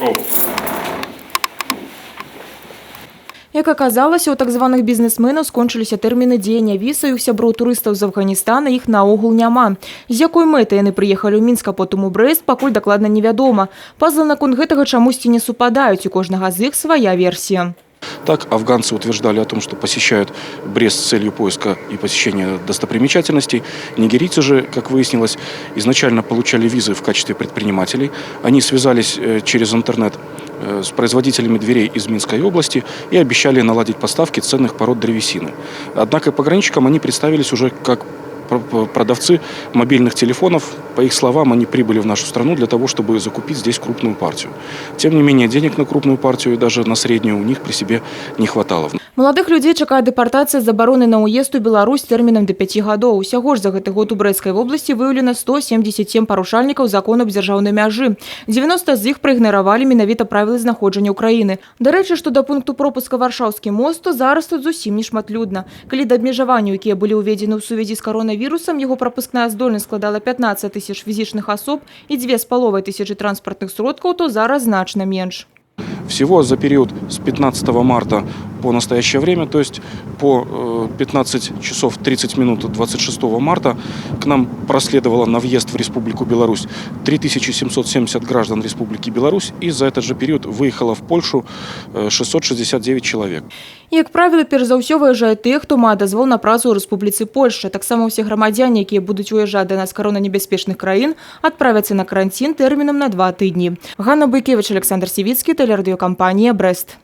Оу. Як аказалася, у так званых бізнесменаў скончыліся тэрміны дзеяння віз, а іх сяброў турыстаў з Афганістана іх наогул няма. З якой мэтай яны прыехалі ў Мінск, а потым у Брэст, пакуль дакладна невядома. Пазлы наконт гэтага чамусьці не супадаюць, у кожнага з іх свая версія. Так, афганцы утверждали о том, что посещают Брест с целью поиска и посещения достопримечательностей. Нигерийцы же, как выяснилось, изначально получали визы в качестве предпринимателей. Они связались через интернет с производителями дверей из Минской области и обещали наладить поставки ценных пород древесины. Однако пограничникам они представились уже как продавцы мобильных телефонов. По их словам, они прибыли в нашу страну для того, чтобы закупить здесь крупную партию. Тем не менее, денег на крупную партию и даже на среднюю у них при себе не хватало. Маладых людзей чакае дэпартацыя з забаронай на ўезд у Беларусь тэрмінам да 5 гадоў. Усяго ж за гэты год у Брэсцкай вобласці выяўлена 177 парушальнікаў закону аб дзяржаўнай мяжы. 90 з іх праігнаравалі менавіта правілы знаходжання ў краіны. Дарэчы, што да пункту пропуска Варшаўскі мост, то зараз тут зусім не шматлюдна. Калі да абмежаванняў, якія былі ўведзены ў сувязі з каронавірусам, яго прапускная здольнасць складала 15 тысяч фізічных асоб і 2,5 тысячы транспартных сродкаў, то зараз значна менш. Всего за период с 15 марта по настоящее время, то есть по 15 часов 30 минут 26 марта, к нам проследовало на въезд в Республику Беларусь 3770 граждан Республики Беларусь, и за этот же период выехало в Польшу 669 человек. І, як правіла, перш за ўсё выязджаюць тыя, хто мае дазвол на працу ў Рэспубліцы Польшча. Таксама ўсе грамадзяне, якія будуць уязджаць да нас з каронанебяспечных краін, адправяцца на каранцін тэрмінам на 2 тыдні. Ганна Буйкевіч, Аляксандр Сівіцкі, тэлерадыёкампанія «Брэст».